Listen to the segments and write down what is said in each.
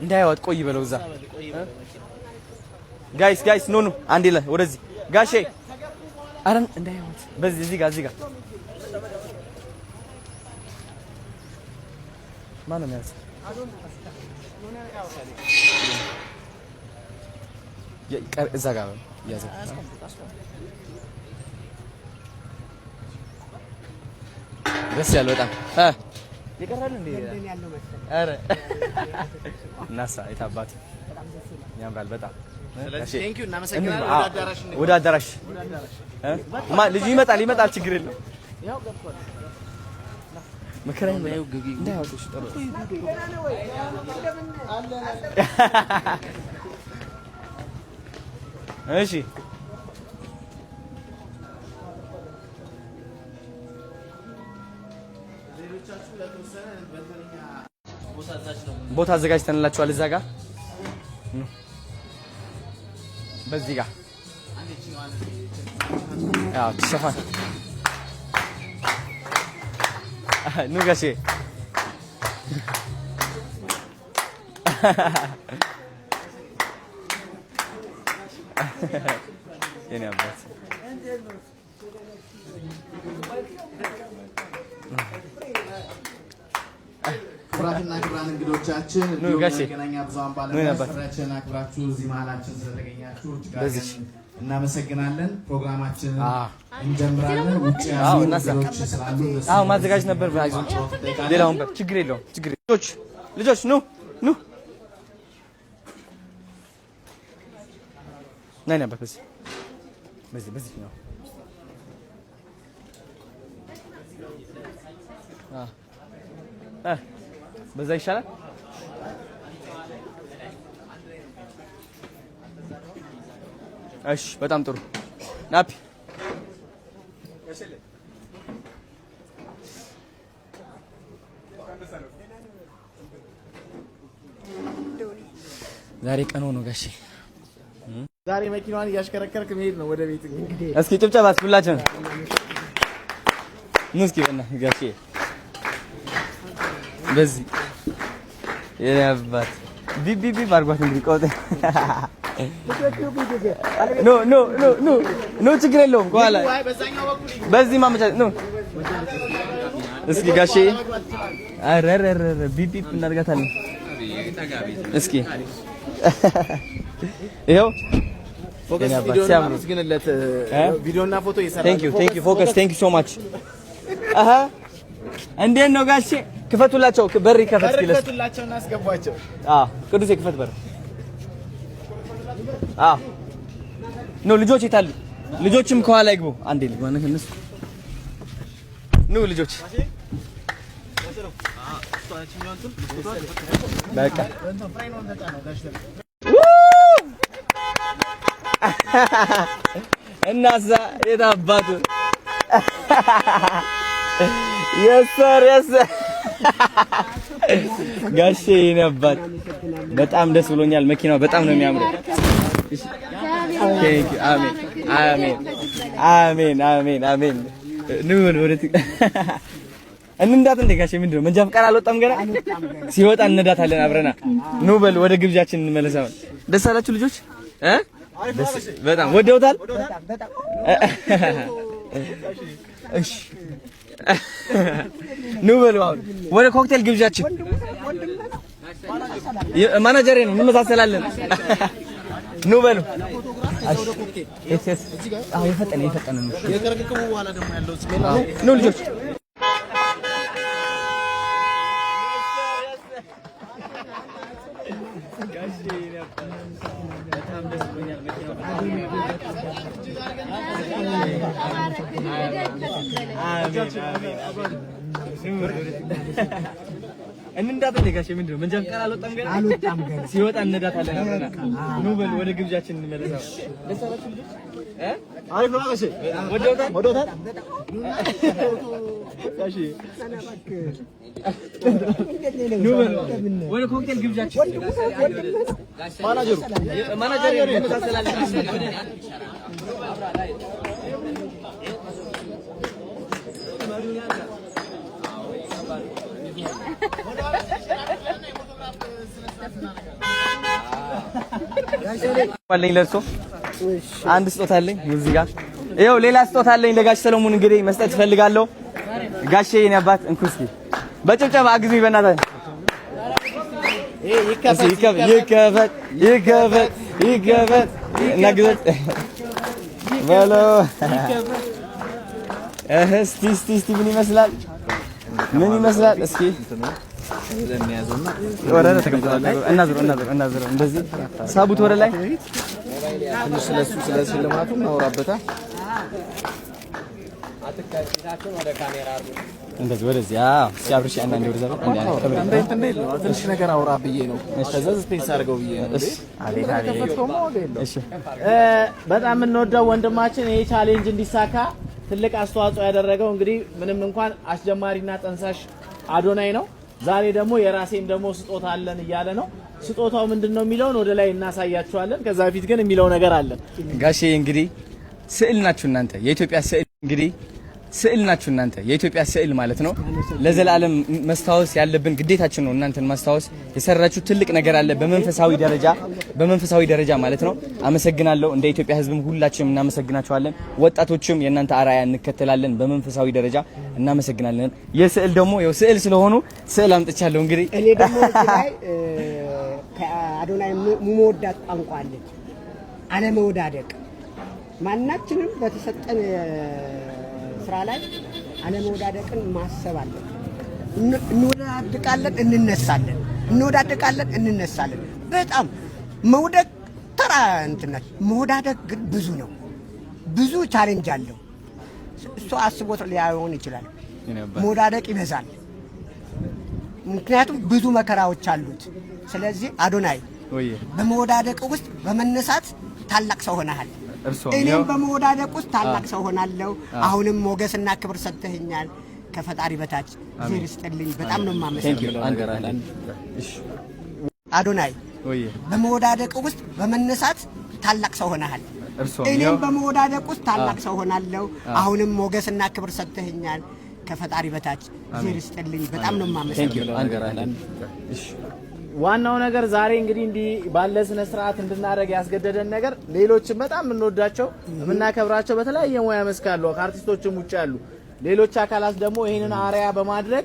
እንዳያወጥ ቆይ በለው እዛ። Guys, guys, ኑ ኑ፣ አንዴ ወደዚህ ጋሼ፣ አረ እንዳያወጥ በዚህ እዚህ ጋር እዚህ ጋር ማነው የሚያዝ? እዛ ጋር ያዘው። ደስ ያለው በጣም ይቀራል እንዴ? ኧረ እናሳ የታባቱ ያምራል በጣም። ወደ አዳራሽ ልጁ ይመጣል ይመጣል፣ ችግር የለም። እሺ ቦታ አዘጋጅተንላችኋል። እዛ ጋር በዚህ ጋር ያው ትሸፋን ኑ ጋሼ የኔ አባት ክቡራትና ክቡራን እንግዶቻችን እንዲሁም መገናኛ ብዙኃን ባለሙያዎች ጥሪያችንን አክብራችሁ እዚህ መሀላችን ስለተገኛችሁ እጅግ አድርገን እናመሰግናለን። ፕሮግራማችንን እንጀምራለን። ውጭ ያሉ እንግዶች ስላሉ አዎ ማዘጋጀት ነበር። ሌላ ወንበር ችግር የለውም። ችግር ልጆች ልጆች ኑ ኑ ነይ ነበር በዚህ በዚህ በዚህ ነው። በዛ ይሻላል። እሺ በጣም ጥሩ ናፒ ዛሬ ቀን ሆኖ ጋሼ ዛሬ መኪናዋን እያሽከረከርክ መሄድ ነው ወደ ቤት። እንግዲህ እስኪ ጭብጨባ ሁላችን ኑ እስኪ በእናትህ ጋሼ በዚህ የኔ አባት ቢብ ቢብ ቢብ አድርጓት እንግዲህ ቆጥ no no no no no ችግር የለውም። ከኋላ በዚህ ማመቻ no እስኪ ጋሼ ኧረ ኧረ ኧረ ቢብ ቢብ እናድርጋታለን። እስኪ ይኸው ቪዲዮና ፎቶ ፎከስ thank you so much። አሃ እንዴት ነው ጋሼ? ክፈቱላቸው፣ በር ይከፈት። ክፈቱላቸው እና አስገቧቸው። አዎ ቅዱሴ ክፈት በር። አዎ no ልጆች የታሉ? ልጆችም ከኋላ ይግቡ። አንዴ እነሱ ኑ ልጆች በቃ እናሳ የታባቱ የሰር የሰር ጋሼ የኔ አባት በጣም ደስ ብሎኛል። መኪናው በጣም ነው የሚያምረው። አሜን አሜን አሜን አሜን አሜን። ኑ ወደ እንንዳት እንደ ጋሼ ምንድን ነው መንጃ ፈቃድ አልወጣም ገና። ሲወጣ እንነዳታለን አብረና። ኑ በል ወደ ግብዣችን እንመለስ። አሁን ደስ አላችሁ ልጆች እ በጣም ወደውታል። እሺ ኑ በሉ አሁን ወደ ኮክቴል ግብዣችን። ማናጀሬ ነው እንመሳሰላለን። ኑ በሉ። የፈጠነ የፈጠነ ነው ልጆች። እንንዳት እንደ ጋሼ ምንድን ነው መንጃ ፈቃድ አልወጣም ገና ሲወጣ እንነዳታለን። ኑ በሉ ወደ ግብዣችን እንመለስ። ደስ አላችሁ ልጆች እ አሪፍ ነው ጋሼ ወደውታል ወደውታል። ጋሼ ኑ በሉ ወደ ኮክቴል ግብዣችን። ማናጀሩ ማናጀሩ እንመሳሰላለን። አለኝ ለእርሶ አንድ ስጦታ አለኝ። እዚህ ጋር ይኸው ሌላ ስጦታ አለኝ ለጋሽ ሰለሞን እንግዲህ መስጠት እፈልጋለሁ። ጋሼ የኔ አባት እንኩ እስኪ በጭብጨባ አግዙኝ በእናታችሁ። ይከፈት ይከፈት ይከፈት እናግዘት በሎ። እስቲ እስቲ እስቲ ምን ይመስላል? ምን ይመስላል? እስኪ ወረደ ተቀምጧል። እናዝረው እናዝረው እናዝረው እንደዚህ ሳቡት ወደ ላይ ትንሽ ስለሱ ስለ ሽልማቱ እናወራበታ። እንደዚህ ወደዚህ። አዎ እስኪ አብርሽ አንዳንዴ ወደዛ አንዴ ትንሽ ነገር አውራ ብዬ ነው። ከዛ space አድርገው ብዬ ነው። እሺ አቤት አቤት። እሺ በጣም የምንወደው ወንድማችን ይሄ challenge እንዲሳካ ትልቅ አስተዋጽኦ ያደረገው እንግዲህ ምንም እንኳን አስጀማሪና ጠንሳሽ አዶናይ ነው። ዛሬ ደግሞ የራሴም ደግሞ ስጦታ አለን እያለ ነው። ስጦታው ምንድን ነው የሚለውን ወደ ላይ እናሳያችኋለን። ከዛ በፊት ግን የሚለው ነገር አለን። ጋሼ እንግዲህ ስዕል ናችሁ እናንተ የኢትዮጵያ ስዕል እንግዲህ ስዕል ናችሁ እናንተ የኢትዮጵያ ስዕል ማለት ነው። ለዘላለም መስታወስ ያለብን ግዴታችን ነው እናንተን ማስታወስ። የሰራችሁ ትልቅ ነገር አለ በመንፈሳዊ ደረጃ በመንፈሳዊ ደረጃ ማለት ነው። አመሰግናለሁ። እንደ ኢትዮጵያ ሕዝብም ሁላችንም እናመሰግናችኋለን። ወጣቶችም የእናንተ አርአያ እንከተላለን። በመንፈሳዊ ደረጃ እናመሰግናለን። የስዕል ደግሞ ያው ስዕል ስለሆኑ ስዕል አምጥቻለሁ። እንግዲህ እኔ ደግሞ እዚህ ላይ ከአዶናይ የምወዳት ቋንቋ አለች፣ አለመወዳደቅ። ማናችንም በተሰጠን ስራ ላይ አለመወዳደቅን ማሰብ አለብን። እንወዳድቃለን፣ እንነሳለን፣ እንወዳድቃለን፣ እንነሳለን። በጣም መውደቅ ተራ እንትን ናት። መወዳደቅ ግን ብዙ ነው፣ ብዙ challenge አለው። እሱ አስቦት ሊሆን ይችላል። መወዳደቅ ይበዛል። ምክንያቱም ብዙ መከራዎች አሉት። ስለዚህ አዶናይ በመወዳደቅ ውስጥ በመነሳት ታላቅ ሰው ሆነሃል። እኔም በመወዳደቅ ውስጥ ታላቅ ሰው ሆናለሁ። አሁንም ሞገስና ክብር ሰጥተኸኛል። ከፈጣሪ በታች እግዜር ይስጥልኝ። በጣም ነው የማመሰግነው። አዶናይ በመወዳደቅ ውስጥ በመነሳት ታላቅ ሰው ሆነሃል። እኔም በመወዳደቅ ውስጥ ታላቅ ሰው ሆናለሁ። አሁንም ሞገስና ክብር ሰጥተኸኛል። ከፈጣሪ በታች እግዜር ይስጥልኝ። በጣም ነው የማመሰግነው። ዋናው ነገር ዛሬ እንግዲህ እንዲህ ባለ ስነ ስርዓት እንድናደርግ ያስገደደን ነገር ሌሎችም በጣም የምንወዳቸው የምናከብራቸው በተለያየ ሙያ መስክ ያሉ ከአርቲስቶችም ውጭ ያሉ ሌሎች አካላት ደግሞ ይህንን አርአያ በማድረግ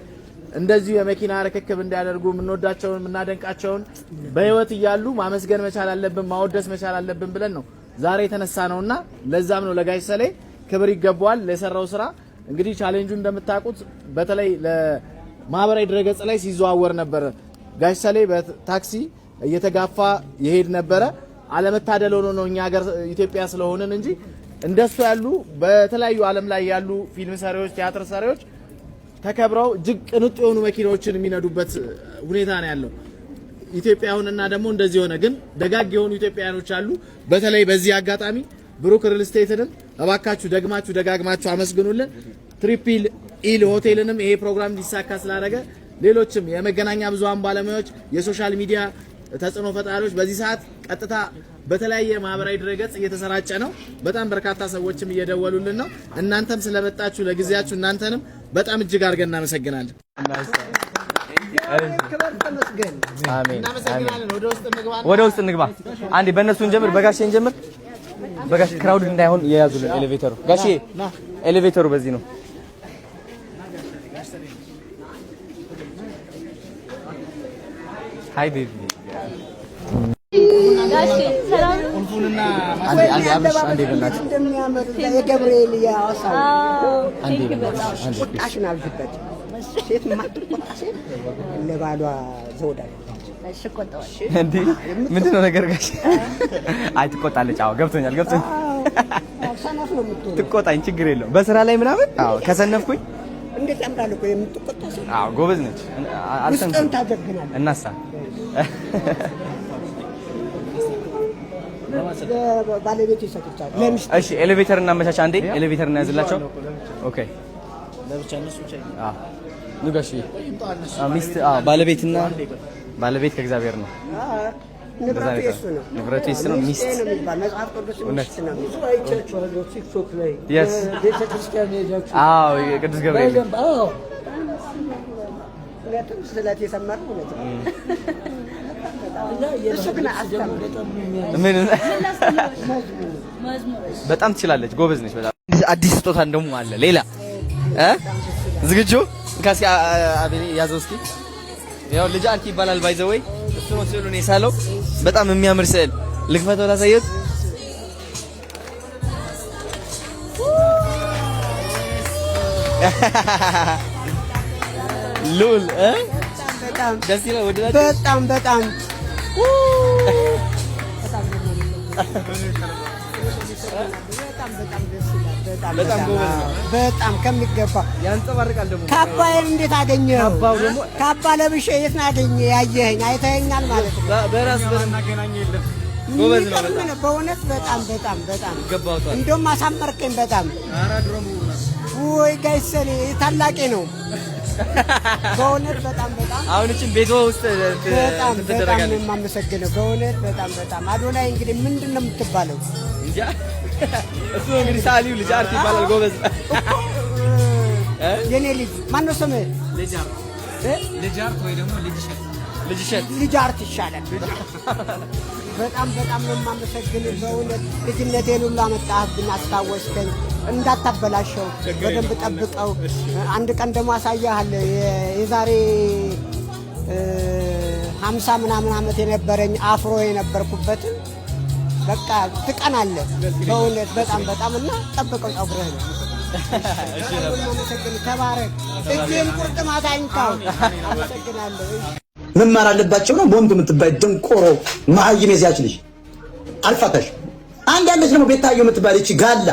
እንደዚሁ የመኪና ርክክብ እንዲያደርጉ የምንወዳቸውን የምናደንቃቸውን በህይወት እያሉ ማመስገን መቻል አለብን፣ ማወደስ መቻል አለብን ብለን ነው ዛሬ የተነሳ ነውና ለዛም ነው ለጋሽ ሰሌ ክብር ይገባዋል ለሰራው ስራ። እንግዲህ ቻሌንጁ እንደምታውቁት በተለይ ለማህበራዊ ድረገጽ ላይ ሲዘዋወር ነበረ። ጋሽ ሰሌ በታክሲ እየተጋፋ ይሄድ ነበረ። አለመታደል ሆኖ ነው እኛ ሀገር ኢትዮጵያ ስለሆንን እንጂ እንደሱ ያሉ በተለያዩ ዓለም ላይ ያሉ ፊልም ሰሪዎች፣ ቲያትር ሰሪዎች ተከብረው እጅግ ቅንጡ የሆኑ መኪናዎችን የሚነዱበት ሁኔታ ነው ያለው። ኢትዮጵያውንና ደግሞ እንደዚህ ሆነ። ግን ደጋግ የሆኑ ኢትዮጵያውያኖች አሉ። በተለይ በዚህ አጋጣሚ ብሩክ ሪል ስቴትንም እባካችሁ ደግማችሁ ደጋግማችሁ አመስግኑልን። ትሪፕል ኢል ሆቴልንም ይሄ ፕሮግራም እንዲሳካ ስላደረገ ሌሎችም የመገናኛ ብዙሃን ባለሙያዎች፣ የ social media ተጽዕኖ ፈጣሪዎች በዚህ ሰዓት ቀጥታ በተለያየ ማህበራዊ ድረገጽ እየተሰራጨ ነው። በጣም በርካታ ሰዎችም እየደወሉልን ነው። እናንተም ስለመጣችሁ ለጊዜያችሁ እናንተንም በጣም እጅግ አድርገን እናመሰግናለን። እናመሰግናለን። ወደ ውስጥ እንግባ። ወደ ውስጥ እንግባ። አንዴ በእነሱ እንጀምር፣ በጋሼ እንጀምር። በጋሼ crowd እንዳይሆን የያዙልን elevator ኡ። ጋሼ elevator ኡ በዚህ ነው። Hi baby። አንዴ አንዴ አብርሽ አንዴ በእናትህ እንደሚያምር የገብርኤል የሐዋሳው አንዴ በእናትህ አንዴ ቁጣሽን አብዥበት። ሴት የማትቆጣ ሴት ለባሏ ዘውድ አለች። እንዴ ምንድን ነው ነገር ጋሼ? አይ ትቆጣለች። አዎ ገብቶኛል፣ ገብቶኛል። ሰነፍ ነው የምትሆነው። ትቆጣኝ፣ ችግር የለውም። በስራ ላይ ምናምን አዎ ከሰነፍኩኝ እንዴት ያምራል እኮ የምትቆጣ ሴት። አዎ ጎበዝ ነች። አልሰንፍም። ውስጥን ታጀግናለች። እናሳ ባለቤት ይሰጥቻል። ለሚስት እሺ elevator እናመቻች። አንዴ elevator እናያዝላቸው። Okay አዎ ኑ ጋሼ። አዎ ሚስት አዎ ባለቤትና ባለቤት ከእግዚአብሔር ነው። ንብረቱ የእሱ ነው። ንብረቱ የእሱ ነው። ሚስት ነው የሚባል መጽሐፍ ቅዱስ ሚስት ነው የሚለው። ብዙ አይቻችኋለሁ ቲክቶክ ላይ Yes. ቤተ ክርስቲያን ሄዳችሁ አዎ የቅዱስ ገብርኤል በደንብ አዎ። እውነትም ስለት የሰመረ እውነት ነው። እና እሱ ግን የባህል ልብስ ደግሞ አስተምር። በጣም ነው የሚያምር። ምን በጣም ትችላለች፣ ጎበዝ ነች። በጣም አዲስ ስጦታ ደግሞ አለ ሌላ እ ዝግጁ ካሲ አቤኔ ያዘው እስኪ። ያው ልጅ አርኪ ይባላል by the way፣ እሱ ነው ስዕሉን የሳለው። በጣም የሚያምር ስዕል ልክፈተው ላሳየት። ሉል እ በጣም ደስ ይላል። ወደዳችሁ? በጣም በጣም በጣም ደስ ይላል። በጣም በጣም ጎበዝ ነው። በጣም ከሚገባ ያንጸባርቃል ደግሞ። ካባዬን እንዴት አገኘኸው? ካባው ደግሞ ካባ ለብሼ የት ነው ያገኘህ? ያየኸኝ አይተኸኛል ማለት ነው። በራስ ጎበዝ ነው የሚገርም በጣም። ነው በእውነት በጣም በጣም በጣም ይገባውታል። እንደውም አሳመርከኝ በጣም። ወይ ጋይሰኔ ታላቄ ነው በእውነት በጣም በጣም። አሁን እችን ቤቷ ውስጥ በጣም በጣም ነው ትደረጋለች። የማመሰግነው በእውነት በጣም በጣም። አዶናይ እንግዲህ ምንድን ነው የምትባለው? እንጃ፣ እሱ ነው እንግዲህ ሰዓሊው ልጅ አርት ይባላል። ጎበዝ። የኔ ልጅ ማነው ስምህ? ልጅ አርት። እ? ልጅ አርት ወይ ደግሞ ልጅ እሸት። ልጅ እሸት። ልጅ አርት ይሻላል። በጣም በጣም ነው የማመሰግንህ በእውነት። ልጅነቴን ሁሉ አመጣህብኝ፣ አስታወስከኝ። እንዳታበላሸው በደንብ ጠብቀው። አንድ ቀን ደግሞ አሳያለሁ። የዛሬ 50 ምናምን ዓመት የነበረኝ አፍሮ የነበርኩበትን በቃ ትቀናለህ በእውነት በጣም በጣም። እና ጠብቀው ፀጉርህን። በጣም ነው የማመሰግንህ። ተባረክ። እጅህን ቁርጥማት አይንካው። አመሰግናለሁ። መማር አለባቸው ነው። ቦምብ የምትባይ ደንቆሮ መሀይም የዚያች ልጅ አልፋታሽ። አንድ ያለች ደግሞ ቤታዮ የምትባል ይቺ ጋላ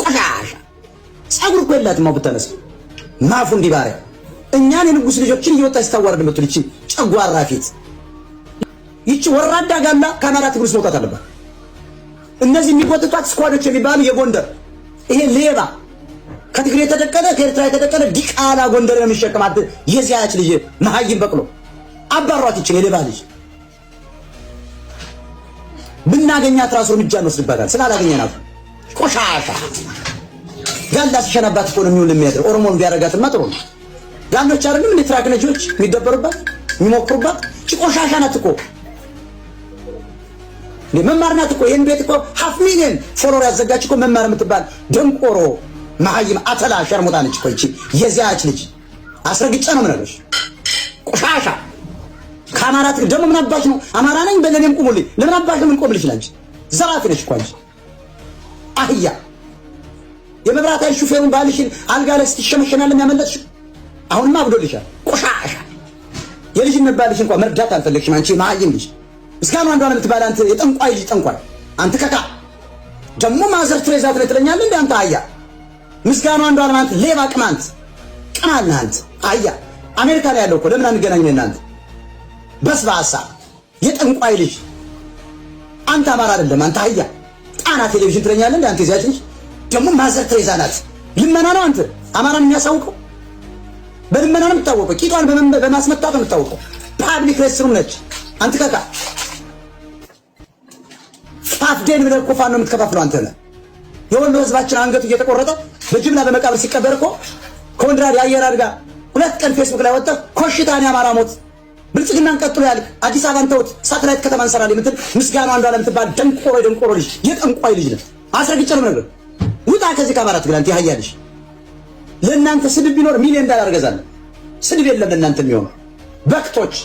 ቆሻሻ ጸጉር እኮ የላትም። አሁን ብታነሳ ማፉ እንዲህ ባሪያ እኛን የንጉስ ልጆችን እየወጣች ስታዋርድ የምትውል ይቺ ጨጓራ ፊት፣ ይቺ ወራዳ ጋላ ከአማራ ትግል ውስጥ መውጣት አለባት። እነዚህ የሚጎትቷት squad ኦች የሚባሉ የጎንደር ይሄ ሌባ ከትግሬ የተደቀለ ከኤርትራ የተደቀለ ዲቃላ ጎንደር ነው የሚሸከማት የዚያች ልጅ መሀይም በቅሎ አባሯት። ይችን የሌባ ልጅ ብናገኛት ራሱ እርምጃ እንወስድባታል። ስላላገኘናት ቆሻሻ ጋላ ሲሸናባት እኮ ነው የሚውል የሚያድር። ኦሮሞን ቢያረጋትማ ጥሩ ነው። ጋሎች አይደለም እንደ truck ነጂዎች የሚደበሩባት የሚሞክሩባት። እቺ ቆሻሻ ናት እኮ፣ እንዴ መማር ናት እኮ። ይሄን ቤት እኮ half million follower ያዘጋች እኮ መማር የምትባል ደንቆሮ መሀይም አተላ ሸርሙጣ ነች እኮ ይቺ የዚያች ልጅ። አስረግጬ ነው የምነግርሽ። ቆሻሻ ከአማራ ትግል ደግሞ ምን አባሽ ነው አማራ ነኝ በለኔም ቁሙልኝ። ለምን አባሽ ነው የምንቆምልሽ? ላንቺ ዘራፊ ነሽ እኮ አንቺ አህያ። የመብራት ኃይል ሹፌሩን ባልሽን አልጋ ላይ ስትሸመሸናል የሚያመለጥሽ አሁንማ አብዶልሻል። ቆሻሻ የልጅነት ባልሽ እንኳን መርዳት አልፈለግሽም አንቺ መሀይም ልጅ። ምስጋኑ አንዷን የምትባል አንተ የጠንቋይ ልጅ ጠንቋይ አንተ ከካ ደግሞ ማዘር ትሬዛ ትለኛለህ እንደ አንተ አህያ። ምስጋኑ አንዷን አንተ ሌባ ቅማንት ቅማል ነህ አንተ አህያ። አሜሪካ ላይ ያለው እኮ ለምን አንገናኝም? እናንተ በስባሳ የጠንቋይ ልጅ አንተ አማራ አይደለም አንተ አህያ። ጣና ቴሌቪዥን ትለኛለህ እንደ አንተ የዚያች ልጅ ደግሞ ማዘር ትሬዛ ናት። ልመና ነው አንተ አማራን የሚያሳውቀው በልመና ነው የምታወቀው። ቂጧን በማስመታት ነው የምታወቀው። Public restroom ነች። አንተ ከካ ፋፍዴን ብለህ እኮ ፋኖ የምትከፋፍለው አንተ ነህ። የወሎ ህዝባችን አንገቱ እየተቆረጠ በጅምላ በመቃብር ሲቀበር እኮ ከወንድራድ የአየር አድጋ 2 ቀን ፌስቡክ ላይ ወጥተህ ኮሽታን የአማራ ሞት ብልጽግናን ቀጥሎ ያልክ አዲስ አበባን ተውት ሳተላይት ከተማ እንሰራለን የምትል ምስጋናው አንዷለም የምትባል ደንቆሮ ደንቆሮ ልጅ የጠንቋይ ልጅ ነህ። አስረግጬ ነው የምነግርህ። ውጣ ከዚህ ከአማራ ትግል አንተ የሀያ ልጅ። ለእናንተ ስድብ ቢኖር ሚሊዮን ዶላር እገዛለሁ። ስድብ የለም ለእናንተ የሚሆነው በክቶች።